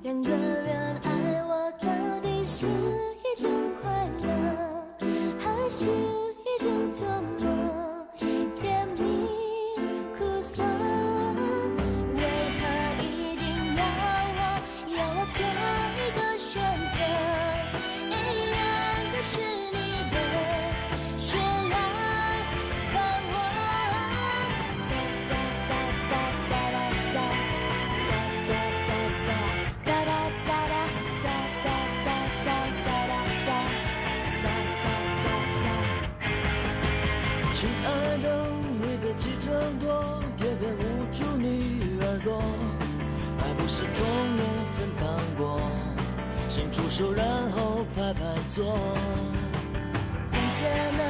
两个人爱我到底是一种快乐，还是一种折磨？甜蜜苦涩，为何一定要我，要我做一个选择？爱两个是你的，谁来帮我？ 亲爱的，你别记这么多，也别捂住你耳朵。爱不是童年分糖果，伸出手，然后拍拍左。放着呢，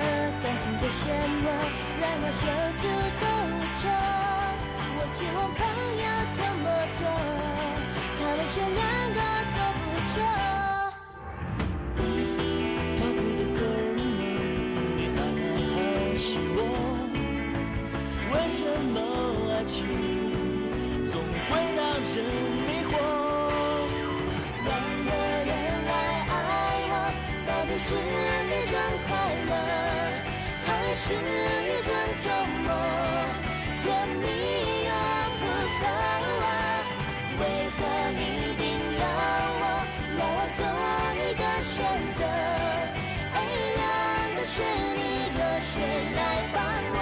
感情的漩涡，让我守住都无错。我只望朋友这么做，他们选两个都不错。 他不得可能，你爱他还是我？为什么爱情总会让人迷惑？两个人来爱我，到底是一种快乐，还是一种折磨？甜蜜又苦涩。 为何一定要我，要我做一个选择？爱两个是你的，谁来帮我？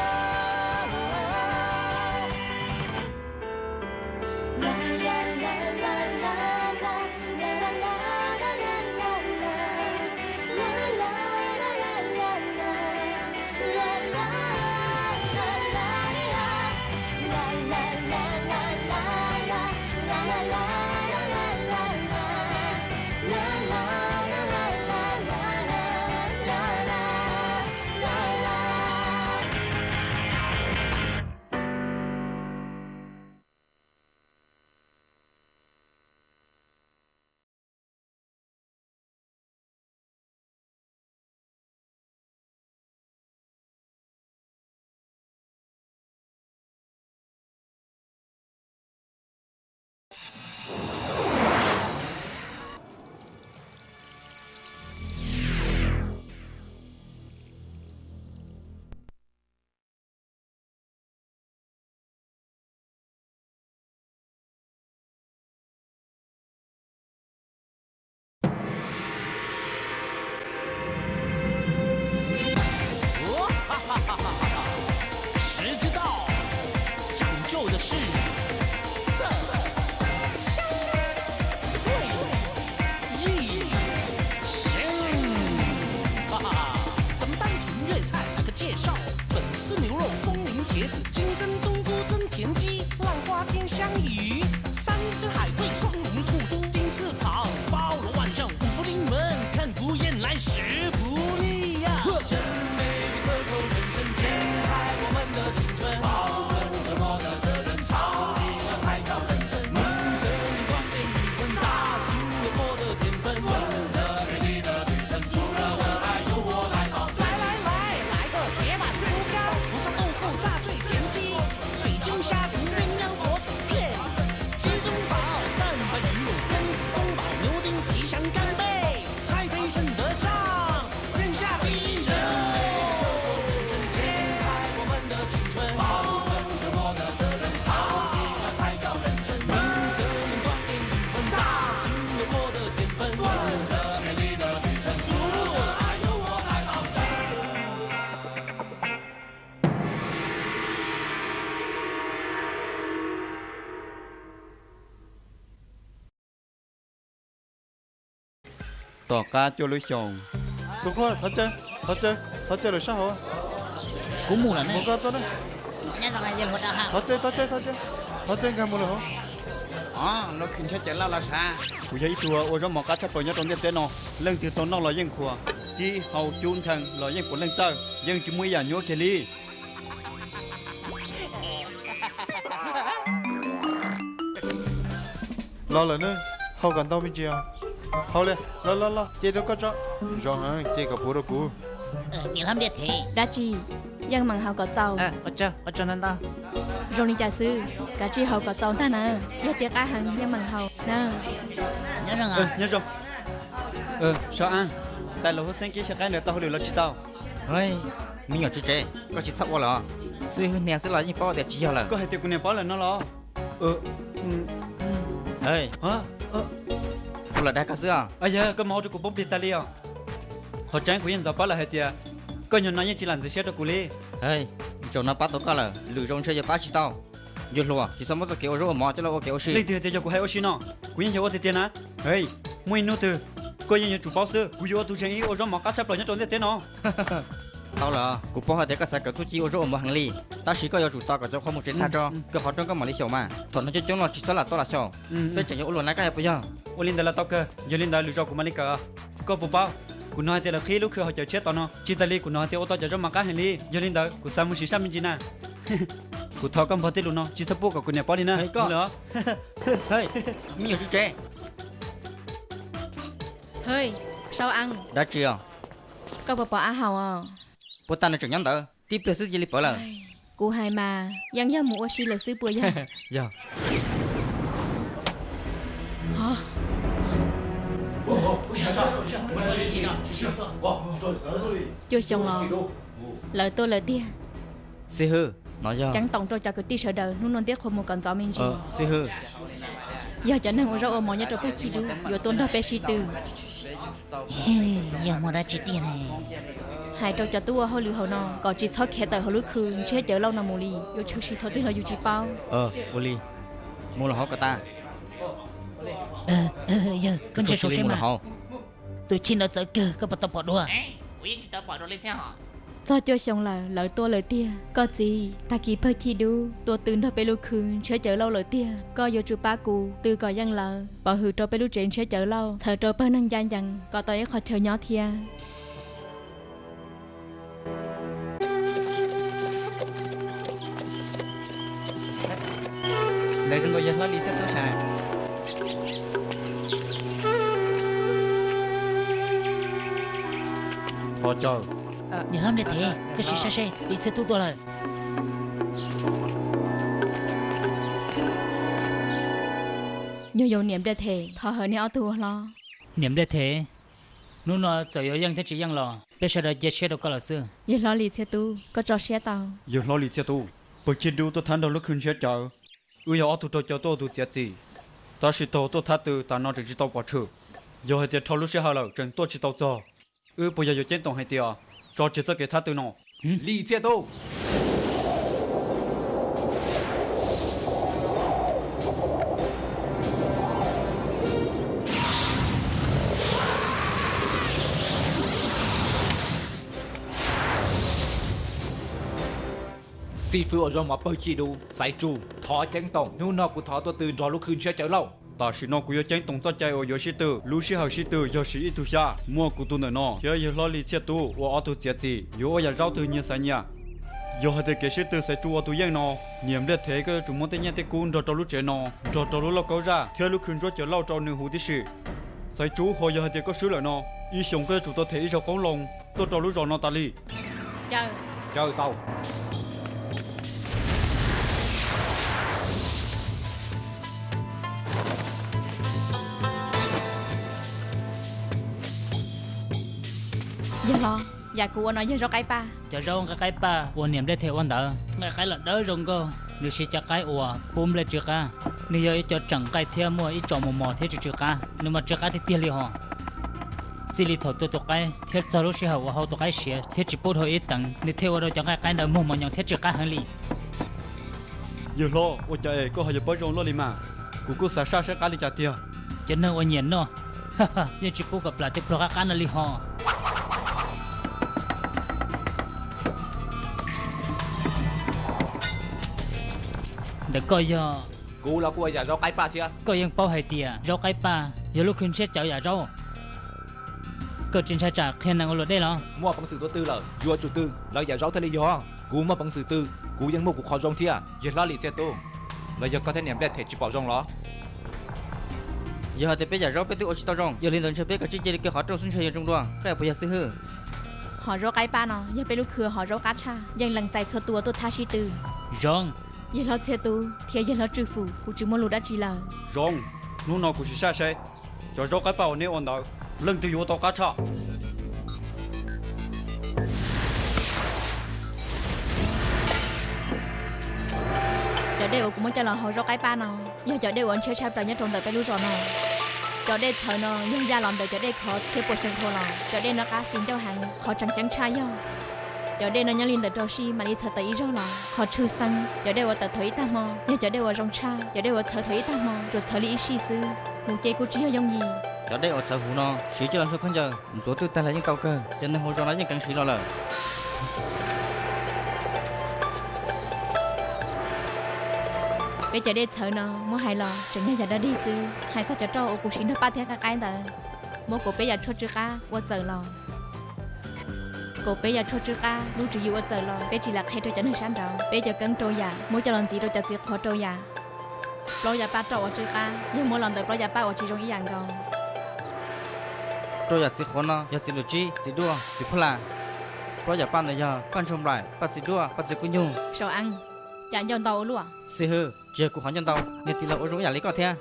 啦啦啦啦啦啦。 时之道，讲究的是色香味。 一行。哈哈，咱们单纯粤菜来个介绍，粉丝牛肉、风铃茄子、金蒸冬菇、蒸田鸡、浪花添香鱼、三只海贝、双龙吐珠、金翅膀、包罗万象、五福临门，看不厌来食不腻呀！ 来来来，来个铁板猪肝，红烧豆腐炸醉田鸡，水晶虾骨鸳鸯火腿片，鸡中宝，蛋白鱼柳蒸，宫保牛筋吉祥干贝，菜飞升得上，天下第一人。 Tom qab cuaj lub xyoos. Tus qhua, thov caw, thov caw, thov caw lawm sab hauv. Kuv mus lawm ne. Mus koj tuaj na. Thov caw, thov caw, thov caw, thov caw nkag mus lawm hauv. Os, lub khw ntshaib cawv laj los sav. Kuv yog ib tug ua zaub mov qab tshaj plaws nyob rau ntiaj teb no. Leej twg tau noj los yeej qhuas, kib hau cub ntsheej los yeej puav leej txawj, yeej tsis muaj ib yam nyuaj kiag li. Los lawm ne, hau kom ntau me ntsis os. Hau li, los los los, ce rau koj tso. Zoo heev, ce kom puv rau kuv. Dab tsi? Yeej meem haus kom txaus. Zoo li cas xwb, kav tsij haus kom txaus ntag na. Yog tias qab heev yeej meem haus. Nyob zoo. Sab Ab, tais laus Hub Xeeb kib xyab qaib ntawd tau hauj lwm los tsis tau? Me nyuam tswv tsev, koj tsis txhob ua lawm. Xib hwb hnia xwb los yeej paub tias tsis yog lawm. Koj hais tias kuv niam paub lawm no los? Kuv lam dag koj xwb os. Yog koj mas ua rau kuv poob plig tas li os. Qhov tseeb kuv yeej ntxov paub lawm hais tias koj nyuag no yeej tsis lam ntxeev siab rau kuv li. Zaum no pab tau koj lawm, lwm zaus ntshe yuav pab tsis tau. Yus hluas, tsis txhob muab txoj kev ua zaub ua mov coj los ua kev ua si. Leej twg tias yog kuv hais ua si no? Kuv yeej yog ua tiag tiag na. Muaj ib hnub twg koj yeej yuav tsum paub xwb, kuv yuav ua tus zeem ib ua zaub mov qab tshaj plaws nyob rau ntiaj teb no. Tau lawm, kuv paub hais tias koj xav kawm txuj ci ua zaub ua mov heev li, tab sis koj yuav tsum tos kom cov qhua mus tsev tag tso, kawg qhov rooj koj mam li xyaum mas. Thaum no coob coob los tsis txhob lam tuaj lam xyaum, peb tseem yuav ua luam na, koj puas yog? Ua li ntawd los tau kawg, yog li ntawd lwm zaus kuv mam li kawm. Koj puas paub, kuv hnov hais tias lawv qhib lub khw hauv cawv tshiab tom no, tsis tas li kuv hnov hais tias ua tau cov zaub mov qab heev li, yog li ntawd kuv xav mus sim sab me ntsis na. Kuv thov koj npog tej lus no tsis txhob pub kom kuv niam paub li na. Koj, me nyuam tswv tsev. Hwj, Sau Ees. Dab tsi os? Koj puas pom Ab Haus os? Puas tas nws tseem nyob ntawd, tib pliag xwb cia li pawv lawm. Kuv hais mas yeej yog mus ua si lawm xwb puas yog? Yog. Cuaj xyoo los lawv tuaj lawm tiag. Xib hwb, no yog ceeb toom rau cov kwv tij sawv daws hnub no ntiab qhua mus kom ntxov me ntsis. Xib hwb, yog cov neeg ua zaub ua mov nyob rau pawg Chij Dub yuav tuaj nrog peb sib tw. Yog muaj dab tsi tiag ne? Hais rau cov tub ua hauj lwm hauv no kom tsis txhob khiav tawm hauv lub khw ntshiab cawv lauj no mus li, yuav tshwm sim thaum twg los yus tsis paub. Ua li, mus los hauv kom tas. Yawg, koj ntsia saum seb mas. Tus Chij ntawd txawv kawg, koj puas tau pom dua? Txog cuaj xyoo lawm lawv tuaj lawm tiag. Koj txiv, tag kis pawg Chij Dub tuaj tw nrog peb lub khw ntshiab cawv lauj lawm tiag. Koj yuav tsum pab kuv tw kom yeej lawv, pov hwm rau peb lub tsev ntshiab cawv lauj, txhawb rau pawg neeg ncaj ncees kom tau ib qho chaw nyob thiab. Ntawd zoo nkaus yog hlob Lis Txhiaj Tub sav. Thov caw. Niam hlob Npliaj Thev, koj sim saib seb, Lis Txhiaj Tub tuaj lawm. Yog yau niam Npliaj Thev, thov hawm nej ob tug ua hlob. Niam Npliaj Thev, hnub no txawm yuav yeej thiab tsis yeej los peb sawv daws cia siab rau koj lawm xwb. Yawg hlob Lis Txhiaj Tub, koj tso siab tau. Yawg hlob Lis Txhiaj Tub, pawg Chij Dub tuaj thab nrog lub khw ntshiab cawv, wb yog ob tug raug caw tuaj ua tus txiav txim, tab sis thaum tuaj thab tw tas no tseem tsis tau pom tshwm. Yog hais tias dhau lub sij hawm lawm tseem tuaj tsis tau txog, wb puas yog yuav ceeb toom hais tias tso tseg txoj kev thab tw no? Lis Txhiaj Tub, xib fwb ua zaub mov pawg Chij Dub Xaiv Tsu, thov ceeb toom, hnub no kuv thov tuaj tw nrog lub khw ntshiab cawv lauj. Tam sim no kuv yuav ceeb toom txoj cai uas yuav sib tw. Lub sij hawm sib tw yog siv ib tug xya, muaj kuv tus ntawm no thiab yawg hlob Lis Txhiaj Tub ua ob tug txiav txim, yuav ua yam zaub twg nyias xaiv nyias. Yog hais tias kev sib tw Xaiv Tsu ua tus yeej no, niam Npliaj Thev, koj yuav tsum muab tej nyiaj tej kub nrog rau lub tsev no, nrog rau lub lauj kaub zaj thiab lub khw ntsuab cawv lauj rau nws huv tib si. Xaiv Tsu, ho yog hais tias koj swb lawm no, ib xyoos koj yuav tsum tau them ib zaug qoob loo tuaj rau lub zos no tas li. Caw tau. Yawg hlob, yam kuv ua no yog zaub qaib paj. Cov zaub nqaij qaib paj uas niam Npliaj Thev ua ntawd, nqaij qaib los dawb zoo nkauj, nws siv cov qaib uas pub nplej tsw qab. Nws yog ib co tseem nqaij thiab muaj ib tsom mos mos thiab tsw tsw qab, nws mas tsw qab tiag tiag li hos. Txij li thaum tua tus qaib thiab txog lub sij hawm uas hau tus qaib siav thiab tsis pub dhau ib teev, nws thiaj ua rau cov nqaij qaib ntawd muag mos nyoos thiab tsw qab heev li. Yawg hlob, ua cas es koj ho yuav paub zoo luaj li mas? Kuv kuj xav saj saib qab li cas tiag. Cov neeg uas nyiam noj, yeej tsis pub kom plam tej pluag qab qab no li hos. Ntawm koj yog? Kuv los kuj ua yam zaub qaib paj thiab. Koj yeej paub hais tias zaub qaib paj yog lub khw ntshiab cawv yam zaub. Koj tsis ntshai tsam qhia neeg ua luam dej los? Muaj peev xwm tua tw lawm, yuav tsum tw lawv yam zaub thiaj li yog. Kuv muaj peev xwm tw, kuv yeej muaj kuv qhov zoo thiab. Yawg hlob Lis Txhiaj Tub, los yog koj thiab niam Npliaj Them tsis pom zoo los? Yog hais tias peb yam zaub peb twb ua tsis tau zoo, yog li ntawd ntshe peb kav tsij cia li kaw qhov rooj xwb ntshe yuav zoo dua, koj puas yog xib hwb? Hom zaub qaib paj no yog peb lub khw hom zaub qab tshaj, yeej lees txais txhua tus uas tuaj thab sib tw. Zoo. Yawg hlob Txhiaj Tub thiab yawg hlob Tswj Fwm, kuv tsis muaj lus dab tsi lawm. Zoo. Hnub no kuv sim saib seb cov zaub qaib paj uas nej ua ntawd leej twg yuav ua tau qab tshaj. Cov dej uas kuv muab coj los hau zaub qaib paj no yog cov dej uas ntshiab tshaj plaws nyob rau ntawm peb lub zos no. Cov dej txhawv no yog yaj los ntawm cov dej khov txhiab pua xyoo dhau los. Cov dej no qab xis ncauj heev, qhov tseem ceeb tshaj yog cov dej no nyob li ntawm rau sij mam li txhawv tawm ib zaug los qhov tshwj xeeb. Cov dej uas tawm thaum ib tag hmo yog cov dej uas zoo tshaj, cov dej uas txhawv thaum ib tag hmo tsuas txhawv li ib sij xwb, mus ces kuj tsis yog yooj yim. Cov dej uas txhawv huv no siv coj los ntxhua khaub ncaws ntxuav twb tag los yeej tau kawg, cov neeg hauv zos no yeej keev siv los lawm. Peb cov dej txhawv no muab hais los tseem yog yam dog dig xwb. Hais txog cov roj uas kuv siv nrog paj thiab qaib qaib ntawd, muab kaum peb yam tshuaj tsw qab ua txawm los. Kaum peb yam tshuaj tsw qab lub tswv yim ua txawm los peb tsis lam qhia rau cov neeg sab nraud. Peb cov keeb rau yam muab coj los ntxiv rau cov txiv qhuav rau yam. Plaub yam paj roj uas tsw qab yog muab los ntawm plaub yam paj uas tsis zoo ib yam nkaus. Rau yam txiv qhuav no yog txiv lwm tsib, txiv duaj, txiv phuj las. Plaub yam paj ntawd yog paj ntsuag nplaim, paj txiv duaj, paj txiv kub nyug. Sau Eej, cas ncauj ntau ua luaj. Xib hwb, tsis yog kuv qhov ncauj ntau, niag tij laug ua zoo ib yam li koj thiab.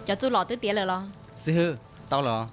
Cov txuj lom twb tiav lawm los? Xib hwb, tau lawm.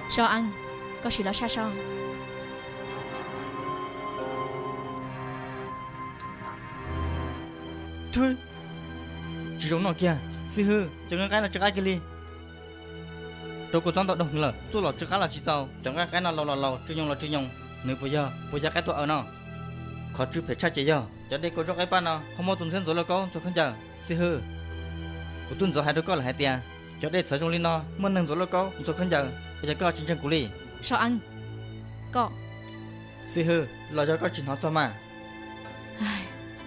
Sau Eej, koj sim los saj so. Tsis zoo noj kiag. Xib hwb, cov nqaij qaib no tsw qab kiag li. Rau kuv txob ntau dua heev lawm, txuj lom tsw qab los tsis txaus, cov nqaij qaib no laus los laus, tsw nyoos los tsw nyoos, nws puas yog, puas yog qaib tuaj aws no? Qhov tsw phem tshaj ces yog cov dej kua zaub qaib paj no ho muab tus ntxhiab ntxuav lauj kaub ntxhua khaub ncaws. Xib hwb, kuv twb ntxov hais rau koj lawm hais tias cov dej txhawv zoo li no muaj neeg ntxuav lauj kaub ntxhua khaub ncaws, puas yog koj tsis ntseeg kuv li? Sau Eej, koj. Xib hwb, los yog koj tsis hnov txog mas.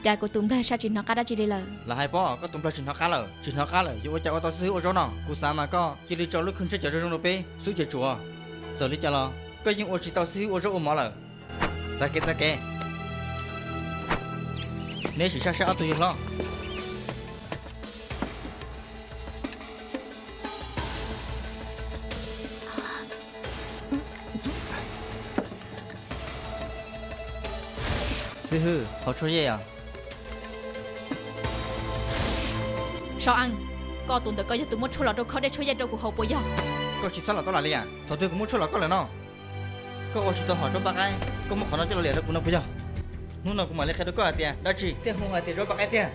Cas kuv tus nplaig saj tsis hnov qab dab tsi li lawm? Lam hais pob, koj tus nplaig tsis hnov qab lawm, tsis hnov qab lawm yuav ua cas ua tau xib hwb ua zaub no? Kuv xav mas koj cia li tso lub khw ntshiab cov zoo zoo rau peb xwb ces tsuav. Txawm li cas los koj yeej ua tsis tau xib hwb ua zaub ua mov lawm. Txav kev, txav kev. Neb sim saj saib ob tug yawg hlob. Xib hwb, haus tshuaj yej os. Sau Eej, koj tus ntawm koj yog tus muab tshuaj los rau khob dej tshuaj yej rau kuv haus puas yog? Koj tsis txhob los tau lam li as, thaum twg kuv muab tshuaj los koj lawm no? Koj ua tsis tau hom zaub paj qaib, koj muab qhov no coj los liam rau kuv no puas yog? Hnub no kuv mam li qhia rau koj hais tias dab tsi thiaj hu hais tias zaub paj qaib tiag.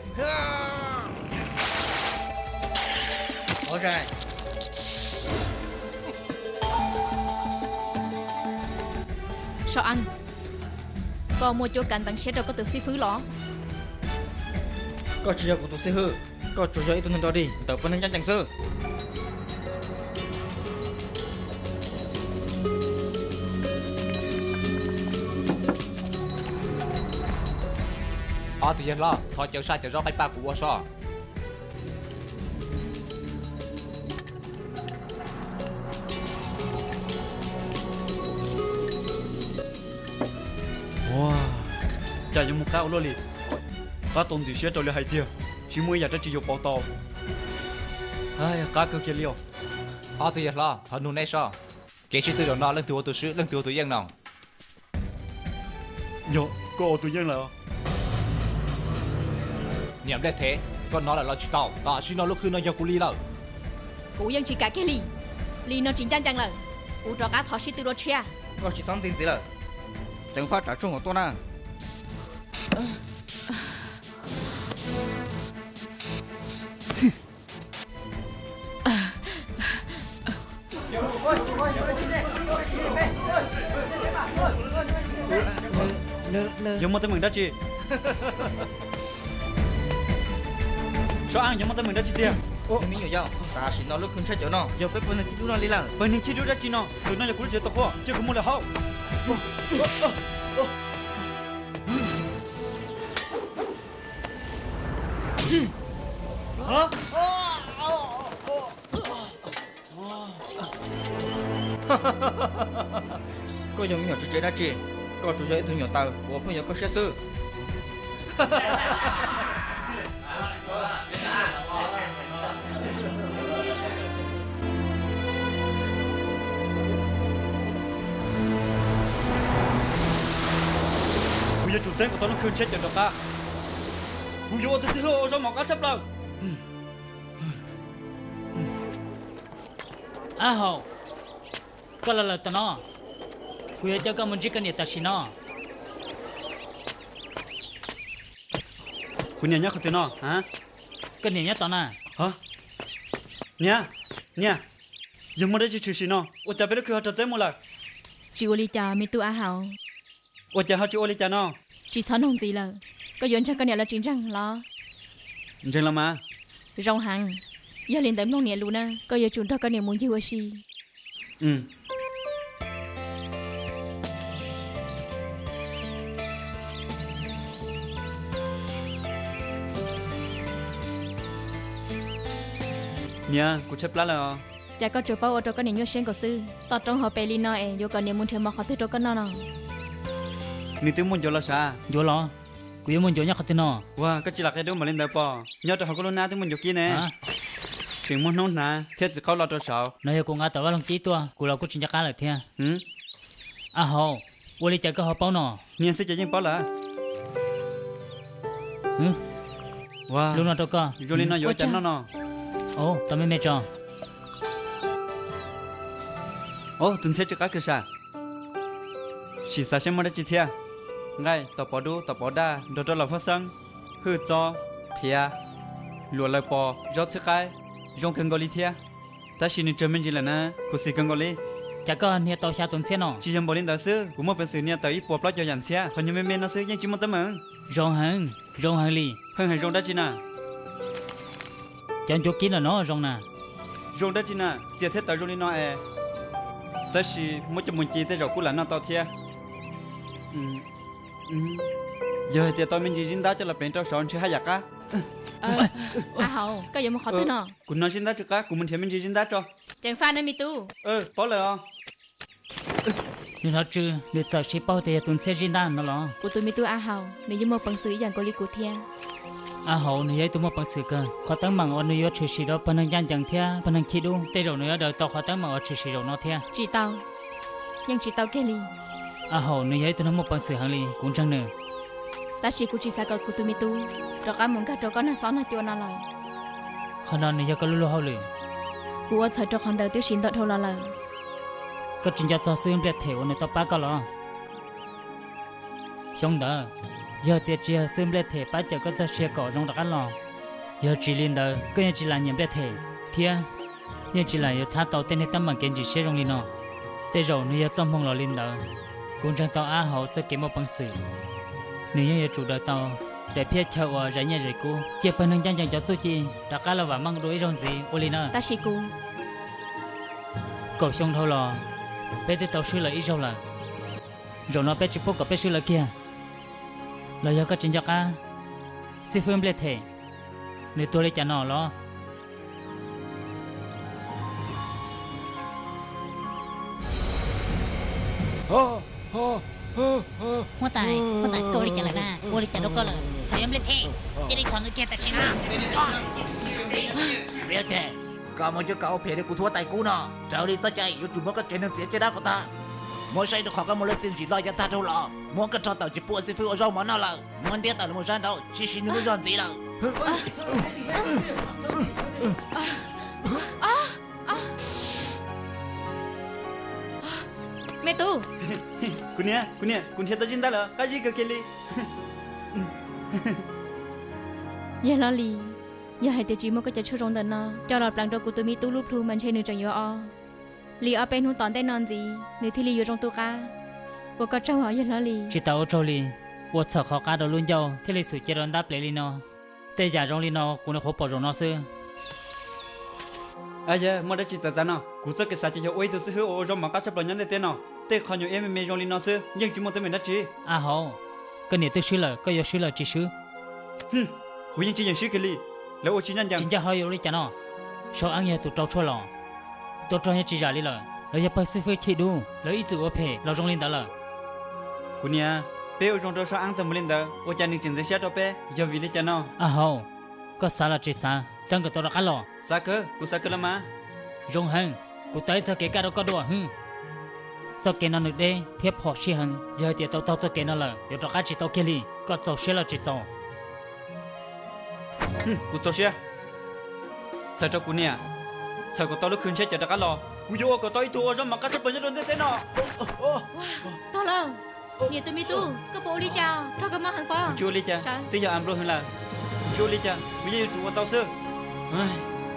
Sau Eej, koj muaj cuab kav nteev siab rau koj tus xib fwb los? Koj tsis yog kuv tus xib hwb, koj tsuas yog ib tug neeg dog dig ntawm pawg neeg ncaj ncees xwb. Ob tug yawg hlob, thov caw saj cov zaub qaib paj kuv ua soj. Ua cas yuav mus qab ua luaj li? Qab tau ntxim siab rau li hais tiag, tsis muaj ib yam dab tsi yuav pauv tau. Qab kawg kiag li os. Ob tug yawg hlob, thov nug neb soj, kev sib tw zaum no leej twg ua tus swb leej twg ua tus yeej no? Yog koj ua tus yeej lawm. Niam nplej thev, koj hnov lawm los tsis tau, tam sim no lub khw no yog kuv li lawm. Kuv yeej tsis kam kiag li. Li no tsis ncaj ncees lawm. Kuv rov qab thov sib tw dua tshiab. Koj tsis txhob ntxiv ntxiv lawm, ceev faj tsam tsuj hauv tuaj na. Yog muaj teeb meem dab tsi? Ab, yuav muaj teeb meem dab tsi tiag? Me nyuam yaus, tam sim no lub khw ntsheb cov no yog peb pawg neeg chib dub no li lawm. Pawg neeg chib dub dab tsi no? Tus no yog kuv lub tsev tau qhuab, cia kuv mus lawm hauv. Koj yog me nyuam tsev tsev dab tsi? Koj tsuas yog ib tug nyuam taws uas pheej yuav koj siab xwb. Kuv yuav tsum txeeb kom tau lub khw ntsheb cov rov qab. Kuv yuav ua tus txiv hluas uas zoo mom qab tshaj plaws. Ab Haus, koj los lawm tom no, kuv yuav coj koj mus ntsib koj niam tam sim no. Kuv niam nyob qhov twg no? Koj niam nyob tom na. Niam, niam, yog muaj dab tsi tshwm sim no, ua cas peb lub khw ho raug txeeb mus lawm? Tsis ua li cas me tub Ab Haus. Ua cas ho tsis ua li cas no? Tsis txhob nug ntxiv lawm. Koj yuav ntseeg koj niam los tsis ntseeg los? Ntseeg los mas. Zoo heev. Yog li ntawd mloog niam lus na, koj yuav tsum nrog koj niam mus ncig ua si. Niam, kuv tshaib plab lawm os. Cas koj tsuas paub ua rau koj niam nyuaj siab nkaus xwb? Toj roob hauv pes li no es yuav kom niam mus nrhiav mov qhov twg rau koj noj no? Nws twb muaj ncuav los sav. Ncuav los? Kuv yuav muaj ncuav nyob qhov twg no? Ua koj tsis lam qia dub npaum li ntawd pom, nyob rau hauv koj lub hnab twb muaj ncuav kib ne. Tseem muaj hnub hnav thiab txiv qaub lo rau saud. No yog kuv nqa tawm vaj loog kib tuaj, kuv los kuj tsis nco qab lawm thiab. Ab Haus, ua li cas koj ho paub no? Niam xwb ces yeej paub lawm. Lub no rau koj. Zoo li no yuav ua cas noj no? Tau me me tso. Tus ntxhiab tsw qab kawg sam. Sim xav seb muaj dab tsi thiab. Nqaij, taum pov dub, taum pov daj, nrog rau los fab xeeb, hwj txob, phiav, luam laws pos, zaub txhwb qaib, zoo kawg nkaus li thiab. Tab sis nws tsawg me ntsis lawm na, khuv xim kawg nkaus li. Cas koj hnia tau xya tus ntxhiab no? Tsis yog npaum li ntawd xwb, kuv muaj peev xwm hnia tawm ib puas plaub caug yam ntxhiab, qhov nyuag me me no xwb yeej tsis muaj teeb meem. Zoo heev, zoo heev li. Pheej hais zoo dab tsi na? Cov ncuav kib no no zoo na. Zoo dab tsi na, txias thiab tawv zoo li no es. Tab sis muab coj mus ci tej zaum kuj lam noj tau thiab. Yog hais tias tau me ntsis zib ntab coj los pleev rau saud ntshe haj yam qab. Ab Haus, koj yuav mus qhov twg no? Kuv hnov zib ntab tsw qab, kuv mus nrhiav me ntsis zib ntab tso. Ceev faj nawb me tub. Paub lawm os. Nws hnov tsw, nws txawm siv paub tias yog tus ntxhiab zib ntab no los? Kuv tus me tub Ab Haus, nws yeej muaj peev xwm ib yam nkaus li kuv thiab. Ab Haus nws yog ib tug muaj peev xwm kawg. Qhov teeb meem uas nws yuav tshwm sim rau pawg neeg ncaj ncees thiab pawg neeg chib dub, tej zaum nws yuav daws tau qhov teeb meem uas tshwm sim zaum no thiab. Tsis tau, yeej tsis tau kiag li. Ab Haus nws yog ib tug neeg muaj peev xwm heev li, kuv ntseeg nws. Tab sis kuv tsis xav kom kuv tus me tub rov qab mus nkag rau koj neeg xob nag cua no lawm. Qhov no nws yog koj lub luag hauj lwm. Kuv ua txhawm rau qhov ntawd twb sim ntau dhau los lawm. Koj tsis nco txog xib hwb Npliaj Them uas nws tau pab koj los? Xyoo ntawd, yog tias tsis yog xib hwb Npliaj Them pab cawm koj txoj sia kom zoo rov qab los, yog tsis li ntawd koj yeej tsis lam nyiam Npliaj Them, thiab yeej tsis lam yuav thab tau tej niag teeb meem kev ntsim siab zoo li no. Tej zaum nws yog txoj hmoo los li ntawd. Kuv ntseeg tau Ab Haus txoj kev muaj peev xwm, nws yeej yuav tsum daws tau daim phiaj chaw uas zais nyiaj zais kub, cia pawg neeg ncaj ncees cov txuj ci rov qab los vam meej dua ib zaug ntxiv ua li na. Tab sis kuv, kaum xyoo dhau los, peb twb tau swb lawv ib zaug lawm. Zaum no peb tsis pub kom peb swb lawv kiag. Los yog koj tsis nco qab xib hwb Npliaj Them, nws tuag li cas no los? Huab tais, huab tais, koj ua li cas lawm na? Ua li cas rau koj lawm? Txhom yuav Npliaj Them, cia li txhom nws kiag tam sim no. Npliaj Them, koj muaj cuab kav ua phem li kuv tus huab tais kub no. Raws li txoj cai yuav tsum muab koj tsev neeg txiav caj dab kom tag. Muab saib rau qhov koj muaj lub txiaj ntsim loj yog tag dhau los, muab koj rho tawm tsis pub xib hwb ua zaub mov noj lawm. Muab ntiab tawm los mus sab nraud, tsis siv nws lub zog ntxiv lawm. Me tub, kuv niam, kuv niam, kuv nrhiav tau zib ntab lawm, qab zib kawg kiag li. Yawg Hlob Lis, yog hais tias tsis muaj koj cov tshuaj zoo ntawm no coj los pleev rau kuv tus me tub lub plhu mas ntshe nws tseem yuav o li ob peb hnub tom ntej no ntxiv nws thiaj li yuav zoo tu qab. Ua koj tsaug os yawg Hlob Lis. Tsis tas ua tsaug li, ua txhaum qhov qab rau lub ncauj thiaj li xum cia rau ntab plev li no. Tej yam zoo li no kuv nyuam qhuav pom zaum no xwb. Yog muaj dab tsi txawv txav no, kuv txoj kev xav ces yog ua ib tug xib hwb uas ua zaub mov qab tshaj plaws nyob ntiaj teb no. Tej qho nyuam iab me me zoo li no xwb yeej tsis muaj teeb meem dab tsi. A hauv, koj niam twb swb lawm, koj yuav swb los tsis swb? Kuv yeej tsis yeem swb kiag li. Lawv ua tsis ncaj ncees. Tsis ncaj hov yuav ua li cas no? Sau Ab yog tus rau tshuaj los, tua rog yeej tsis zam li lawm. Lawv yog pawg xib fwb chim dub, lawv ib txwm ua phem los zoo li ntawd lawm. Kuv niam, peb ua zoo rau Sau Ab tag mus li ntawd, ua cas nws tseem ntxeev siab rau peb, yog vim li cas no? A hauv, koj xav los tsis xav, txeeb kom tau rov qab los. Xav kawg, kuv xav kawg los mas. Zoo heev, kuv tau ib txoj kev kaj rau koj dua hwb. Txoj kev no nws deb thiab phom sij heev, yog hais tias tau taug txoj kev no lawm yuav rov qab tsis tau kiag li. Koj txaus siab los tsis txaus? Kuv txaus siab. Txhawm rau kuv niam, txhawm kom tau lub khw ntshiab cawv rov qab los, kuv yuav ua kom tau ib tug ua zaub mov qab tshaj plaws nyob rau ntiaj teb no. Tog lawm, niam tus me tub, koj puas ua li cas? Raug kab mob heev pob? Kuv tsis ua li cas, twb yog av nplua heev lawm. Kuv tsis ua li cas, kuv yeej yuav tsum ua tau xwb.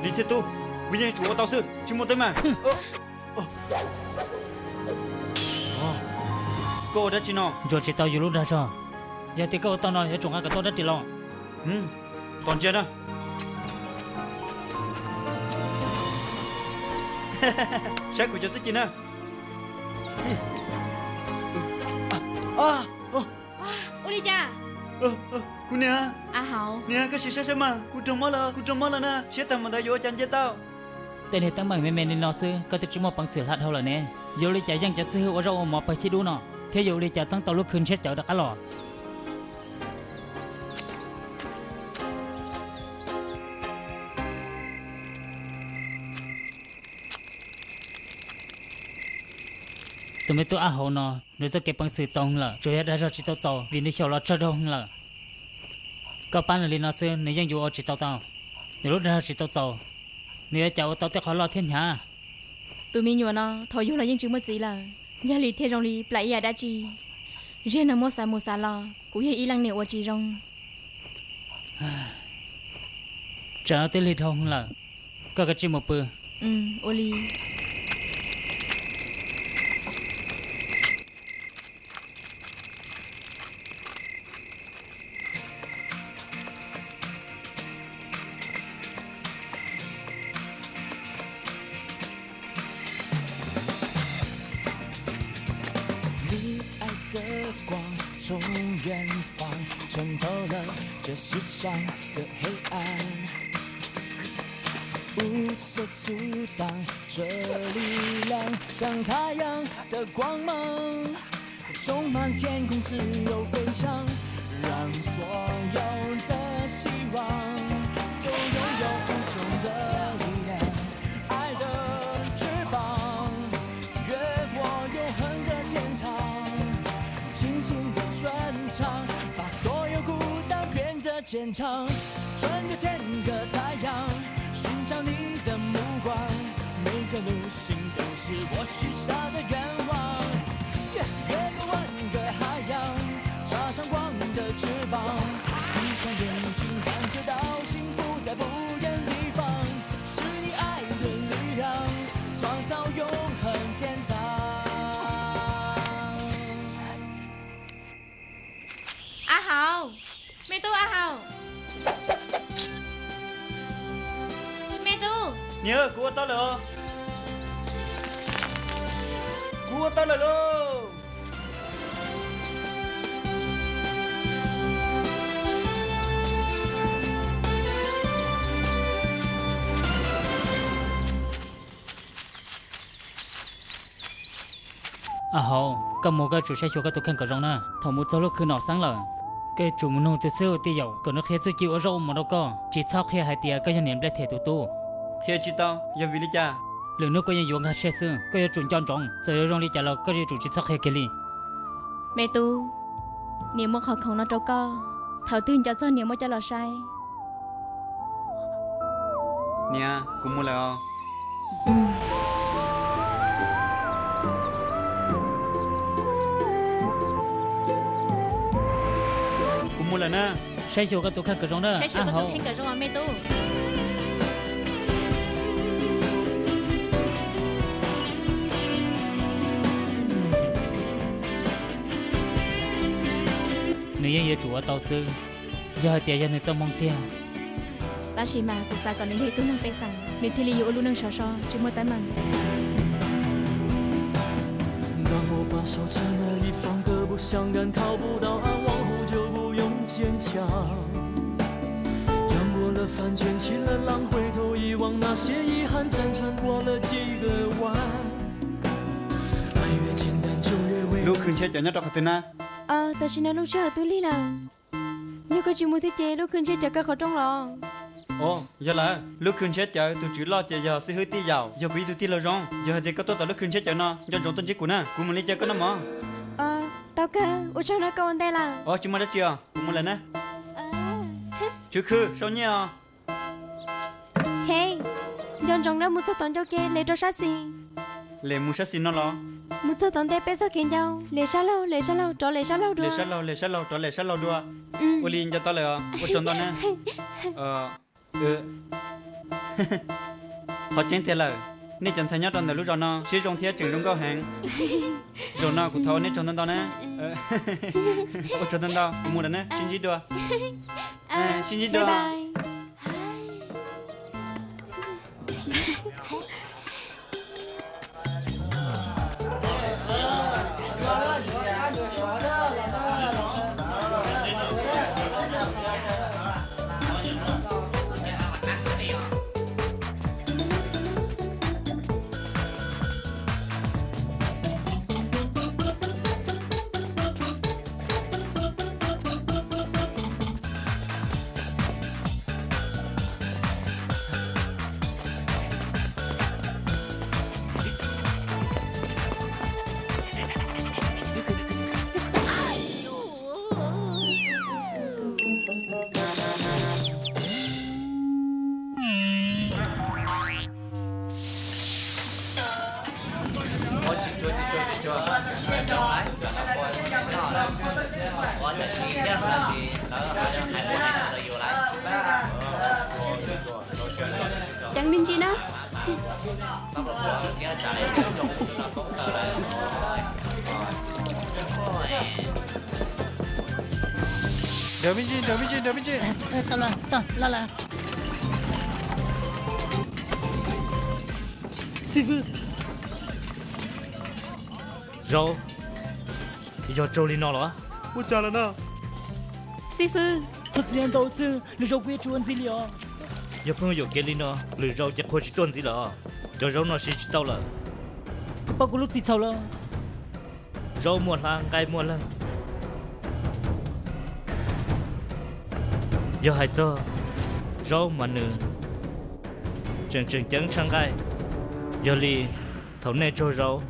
Lis Txhiaj Tub, kuv yeej yuav tsum ua tau xwb, tsis muaj teeb meem. Koj ua dab tsi no? Ntsuas tsis tau yus lub dag zog. Yog tias koj ua tau no yuav tsum nqa kom tau dab riam los. Tos ntsia na. Saib kuv cov txuj ci na. Ua li cas? Kuv niam, niam, koj sim saib saib mas, kuv raug mob lawm, kuv raug mob lawm na, siab tag mus ntawd yuav ua cas nce tau. Tej niag teeb meem me me li no xwb koj twb tsis muaj peev xwm hla dhau lawm ne. Yuav ua li cas yeej cov xib hwb ua zaub ua mov pawg chim dub no, thiab yuav ua li cas txeeb tau lub khw ntshiab cawv rov qab los? Tus me tub Ab Hauv no, nws txoj kev peev xwm txaus heev lawm, tsuas yog dag zog tsis tau txaus vim nws xyaum los tsawg dhau heev lawm. Koj pab nws li no xwb nws yeej yuav ua tsis tau tau. Nws lub dag zog tsis tau txaus, nws yuav cas ua tau tej qhov loj thiab hnyav. Tus me nyuam no thaum yug los yeej tsis muaj txiv lawm, yog li thiaj zoo li plam ib yam dab tsi. Ziag no muab xav mus xav los kuv yog ib leej niam ua tsis zoo. Tsam no twb lig dhau heev lawm, koj kav tsij mus pw. Ua li. A Hauv, me tub A Hauv, me tub. Niam, kuv ua tau lawm os. Kuv ua tau lawm lauj. A Hauv, koj mus koj yuav tsum saib xyuas koj tus kheej kom zoo na. Thaum mus txog lub khw nom xeeb lawm, koj yuav tsum mus nug tus xib hwb ua tij yaum kom nws qhia txuj ci ua zaub ua mov rau koj, tsis txhob qhia hais tias koj yog niam nplej them tus tub. Qhia tsis tau, yog vim li cas? Lwm hnub koj yeej yuav nkag siab xwb, koj yuav tsum nco ntsoov, txawm yuav zoo li cas los koj yuav tsum tsis txhob qhia kiag li. Me tub, niam muab qhov khoom no rau koj, thaum twg nco txog niam muab coj los saib. Niam, kuv mus lawm os. Kuv mus lawm na. Saib xyuas koj tus kheej kom zoo na, saib xyuas koj tus kheej kom zoo me tub. Nws yeej yuav tsum ua tau xwb, yog hais tias yog nws txoj hmoo tiag. Tab sis mas kuv xav kom nws yog ib tug neeg pej xeem, nws thiaj li yuav ua lub neej sov so tsis muaj teeb meem. Lub khw ntshiab cawv nyob rau qhov twg na? Tam sim no lub sij hawm twb lig lawm. Yog koj tsis mus thiab ces lub khw ntshiab cawv kaw qhov rooj los? Os, yog lawm, lub khw ntshiab cawv tus tswv loj ces yog xib hwb Tij Yaum, yog kuv ib tug tij laug zoo. Yog hais tias koj tuaj tom lub khw ntshiab cawv no, nco ntsoov tuaj ntsib kuv na, kuv mus li cas koj noj mov. Tau kawg, ua tsaug na, koj ua ntej lawm. Os, tsis muaj dab tsi os, kuv mus lawm na. Tswv khw, sau nyiaj os. He, nco ntsoov na, mus txog tom ncauj ke les rau sab xis. Les mus sab xis no los? Mus txog tom ntej peb txoj kev ncauj, les sab laug, les sab laug, rov les sab laug dua. Les sab laug, les sab laug, rov les sab laug dua. Ua li nco tau lawm os, ua tsaug ntau na. Qhov tseeb tiag lawm, nej cov ntxhais nyob rau ntawm lub zos no siab zoo thiab tseem zoo nkauj heev. Zaum no kuv thov ua nej tsaug ntau ntau na. Ua tsaug ntau ntau, kuv mus lawm na, sib ntsib dua. Sib ntsib dua. Ceev me ntsis na. Nrawm me ntsis, nrawm me ntsis, nrawm me ntsis. Tau lawm, tau lawm. Xib fwb. Zaub, yog raug li no los? Ua cas lawm na? Xib fwb. Koj txiv ntau xwb, lwm zaus kuv yuav tsis ua ntxiv li os. Yog pheej yuam kev li no, lwm zaus ces qhua tsis tuaj ntxiv lawm os. Cov zaub no siv tsis tau lawm. Pab kuv lub txim txhaum lawm. Zaub muaj hlab nqaij muaj leeg. Yog hais txog zaub mas nws tseem tseem ceeb tshaj nqaij. Yog li thaum nej raug zaub,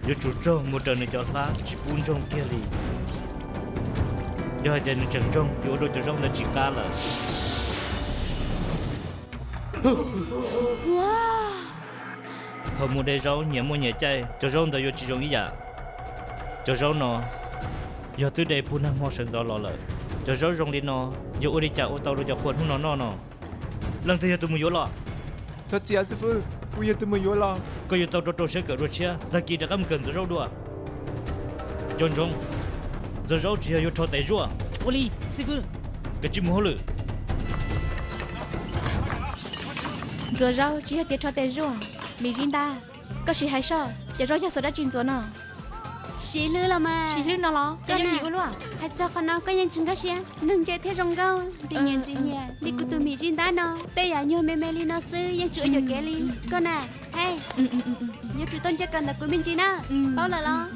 yuav tsum raug mus raws nws cov hlab tsis pub ntsoog kiag li. Yog hais tias nws tseem ntsoog yuav ua rau cov zaub ntawd tsis qab lawm. Thaum mus de zaub nyias muaj nyias caij, cov zaub ntawd yuav tsis zoo ib yam. Cov zaub no yog twb de puag nag hmo sawv ntxov los lawm. Cov zaub zoo li no yog ua li cas ua tau rau cov qhua hnub no noj no? Leej twg yog tus mus yuav los? Thov txim xib fwb, kuv yog tus mus yuav los. Koj yuav tau rau rau siab kawm dua tshiab, tag kis rov qab mus kawm ntxuav zaub dua. Nco ntsoov, ntxuav zaub tsis yog yuav rho tes zuaj. Ua li, xib fwb. Koj tsis mus hauj lwm. Ntxuav zaub tsis yog tias rho tes zuaj. Mim zib ntab, koj sim hais soj, cov zaub yog xuas dab tsi ntxuav no? Siv hlwb los mas. Siv hlwb no los? Koj yeej ua luaj. Hais txog qhov no koj yeej tsis nkag siab, neeg ntse thiab zoo nkauj, ntxim nyiam ntxim nyiam li kuv tus mim zib ntab no. Tej yam nyuag me me li no xwb yeej tsis ua yuam kev li. Koj na, hej, yuav tsum tau nce kom ntawm kuv me ntsis na, paub lawm los?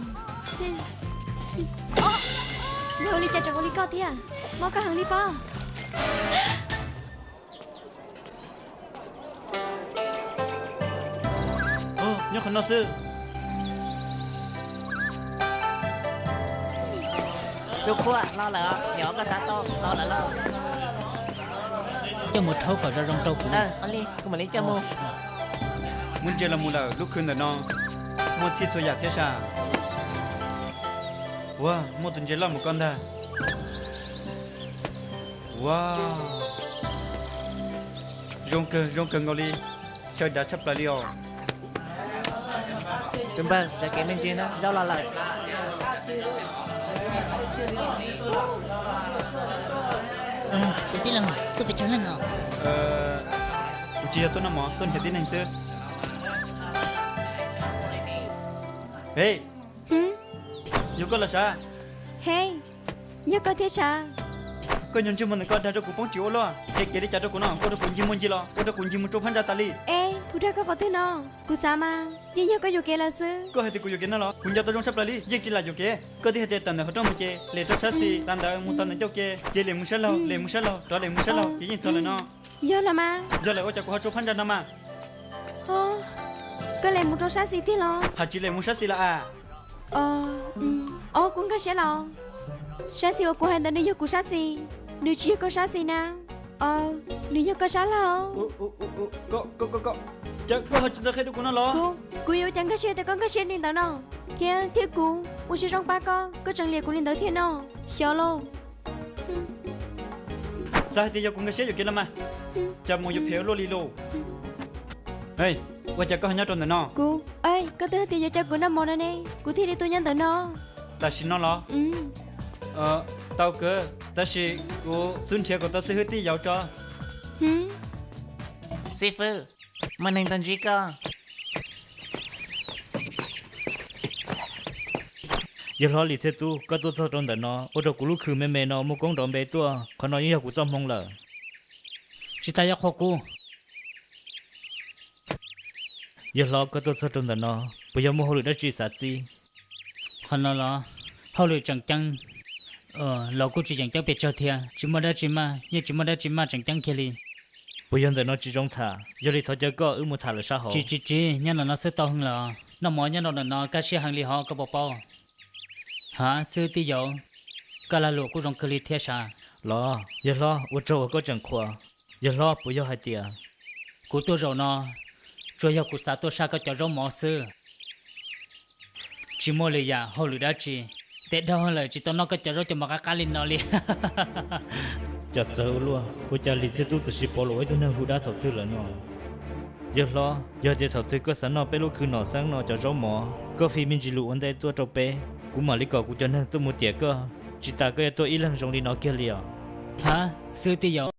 Luag ua li cas tseem ua li koj thiab, mob koj heev li pob. Nyob qhov no xwb. Tus qhua los lawm, nyuam koj xav tau los lawm lauj. Coj mus rhaub kom zoo zoo rau kuv. Kuv mam li coj mus. Muaj ntses los mus lawm, lub khw ntawm no muaj txhij txhua yam thiab sas. Ua, muaj tus ntses loj mus koj ntag. Ua, zoo kawg zoo kawg nkaus li, chaw dav tshaj plaws li os. Tus npawg, zam kev me ntsis na, zaub los lawm. Kuv tij laug, tuaj pes tsawg leej no? Kuv tsis yog tuaj noj mov, tuaj nrhiav tib neeg xwb. Hej, yog koj los sav? Hej, yog koj thiab sav? Koj nyuag ntsej muag ntawm koj dag rau kuv poob tsis ua luaj, qhia kev li cas rau kuv no, ua rau kuv ncig muaj ncig los ua rau kuv ncig mus rau phab ntsa tas li. Es kuv dag koj qhov twg no? Kuv xav mas yeej yog koj yuam kev lawm xwb. Koj hais tias kuv yuam kev no los? Kuv nco tau zoo tshaj plaws li, yeej tsis lam yuam kev. Koj twb hais tias tawm ntawm qhov rooj mus ces lem rau sab xis, tas ntawd mus txog ntawm ncauj ke ces lem mus sab laug, lem mus sab laug, rov lem mus sab laug ces yeej txog lawm no. Yog los mas. Yog lawm ua cas kuv ho rau phab ntsa no mas? Koj lem mus rau sab xis tiag los? Hais tsis lem mus sab xis los as? Os, kuv nkag siab los. Sab xis uas kuv hais ntawd nws yog kuv sab xis, nws tsis yog koj sab xis na. Nws yog koj sab laug. Cas koj ho tsis ntxaws qhia rau kuv no los? Kuv yuav ua cas nkag siab tias koj nkag siab li ntawd no? Thiab, thiab kuv ua siab zoo pab koj, koj tseem liam kuv li ntawd thiab no. Xyov lauj. Xav hais tias yog kuv nkag siab yuam kev los mas. Cas mus yuav phem ua luaj li lauj. Ua cas koj ho nyob rau ntawm no? Kuv, koj twb hais tias yuav coj kuv noj mov no ne, kuv thiaj li tuaj nyob ntawm no. Tam sim no los? Tau kawg, tab sis kuv xub nrhiav kom tau xib hwb tij Yauv tso. Xib fwb, muaj neeg tuaj ntsib koj. Yawg hlob Lis Txhiaj Tub, koj tuaj txog rau ntawm no ua rau kuv lub khw me me no muaj koob nrov npe tuaj, qhov no yeej yog kuv txoj hmoo lawm. Tsis tas yog qhov kuv. Yawg hlob, koj tuaj txog rau ntawm no puas yog muaj hauj lwm dab tsi xav txib? Qhov no los, hauj lwm tseem ceeb los kuj tsis tseem ceeb pes tsawg thiab, tsis muaj dab tsi maj, yeej tsis muaj dab tsi maj tseem ceeb kiag li. Puas yog ntawm no tsis zoo tham? Yog li thov caw koj wb mus tham lawm sab hauv. Tsis tsis tsis, nyob ntawm no xwb tau heev lawm. Noj mov nyob rau ntawm no kaj siab heev li hov, koj puas paub? Ha, xib hwb tij Yauv, koj lag luam kuj zoo kawg li thiab sav. Los, yawg hlob, ua tsaug uas koj tseem qhuas. Yawg hlob, puas yog hais tias kuv tuaj zaum no tsuas yog kuv xav tuaj saj koj cov zaub mov xwb? Tsis muaj lwm yam hauj lwm dab tsi, tes dhau lawm tsis tau noj koj cov zaub cov mov qab qab li no li. Cas txawv ua luaj, ua cas Lis Txhiaj Tub txawm sis pom los ua ib tug neeg hu dab thaum twg lawm no? Yawg hlob, yog tias thaum twg koj xav noj peb lub khw Nom Xeeb no cov zaub mov, koj fij me ntsis lus ua ntej tuaj rau peb, kuv mam li kom kuv cov neeg tuaj mus tiam koj, tsis tas koj yuav tuaj ib leeg zoo li no kiag li os. Ha, xib hwb tij Yauv,